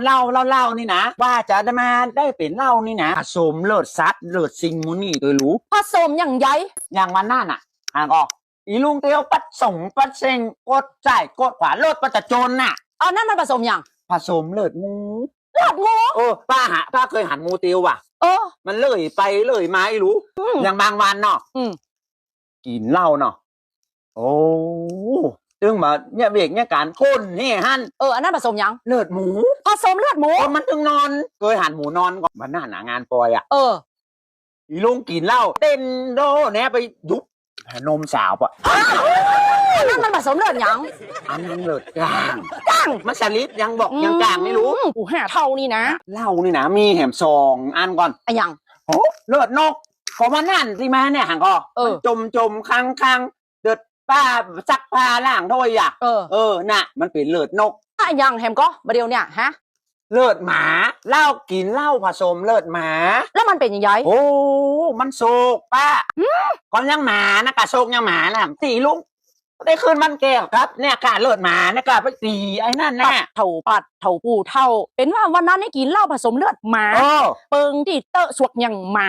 ເຫຼົ້າເຫຼົ້າເຫຼົ້ານີ້ນະ ວ່າຈະໄດ້ມາໄດ້ເປັນເຫຼົ້ານີ້ນະ ຜະສົມເລືອດສັດເລືອດສິ່ງໝູ່ນີ້ໂດຍຮູ້ ຜະສົມຫຍັງໃຫຍ່ ຢ່າງວັນນັ້ນນະ ຫາກໍ ອີລຸງຕຽວປະສົມປະເສັງ ກົດຊ້າຍກົດຂວາ ລົດປະຈະຈົນນະ ອັນນັ້ນມັນຜະສົມຫຍັງ ຜະສົມເລືອດໝູ ເລືອດໝູ ເອີ ປ້າຫາ ປ້າເຄີຍຫັນໝູຕຽວຫວາ ເອີ ມັນເລີຍໄປເລີຍມາອີ່ຫຼູ ອືມ ຢ່າງບາງວັນເນາະ ອືມ ກິນເຫຼົ້າເນາະ ໂອ້ ຕຶງມາເຍຍວຽກເຍຍການຄົນແຫ່ຫັ້ນ ເອີ ອັນນັ້ນຜະສົມຫຍັງ ເລືອດໝູ ຜະສົມເລືອດໝູ ເອີ ມັນຈຶ່ງນອນ ເຄີຍຫັນໝູນອນກໍ ມັນໜ້າໜາງານປ່ອຍອະ ເອີ ອີລຸງກິນເຫຼົ້າເຕັ້ນໂດແນໄປຢຸບໃຫ້ນົມສາວປະ ອັນນັ້ນມັນຜະສົມເລືອດຫຍັງ ອັນນັ້ນເລືອດກ້າງ ກ້າງ ມັນສະລິດຫຍັງບອກ ອືມ ຫຍັງກ້າງໄມ່ຮູ້ ກູຫາເທົ່ານີ້ນະ ເຫຼົ້ານີ້ນະ ມີແຫມສອງອັນກ່ອນ ອາຫຍັງ ໂຫ ເລືອດນົກ ກໍວ່ານັ້ນທີ່ມາແນວຫັ້ນກໍ ເອີ ມັນຈົມໆຄັງໆ ເລືອດປ້າຊັກຜ້າລ້າງຖ້ວຍອະ ເອີ ເອີ ນະ ມັນເປັນເລືອດນົກ ອາຫຍັງແຮມກໍ ບາດດຽວເນີ້ຍ ຮະ ເລືອດໝາ ເຫຼົ້າ ກິນເຫຼົ້າຜະສົມເລືອດໝາ ແລ້ວມັນເປັນຫຍັງໃດ ໂອ້ ມັນໂຊກປ້າ ຫື ກໍຍັງໝານະ ກະໂຊກຍັງໝານະ ຕີລຸງ ໄດ້ຄືນມັນແກ້ວກັບ ເນຍກະເລືອດໝາ ເນຍກະໄປຕີໄອ້ນັ້ນນະ ປັດເຖົ້າ ປັດເຖົ້າປູ່ເຖົ້າ ເປັນວ່າວັນນັ້ນນີ້ກິນເຫຼົ້າຜະສົມເລືອດໝາ ເອີ ເປິງຕີເຕີສວກຫຍັງໝາ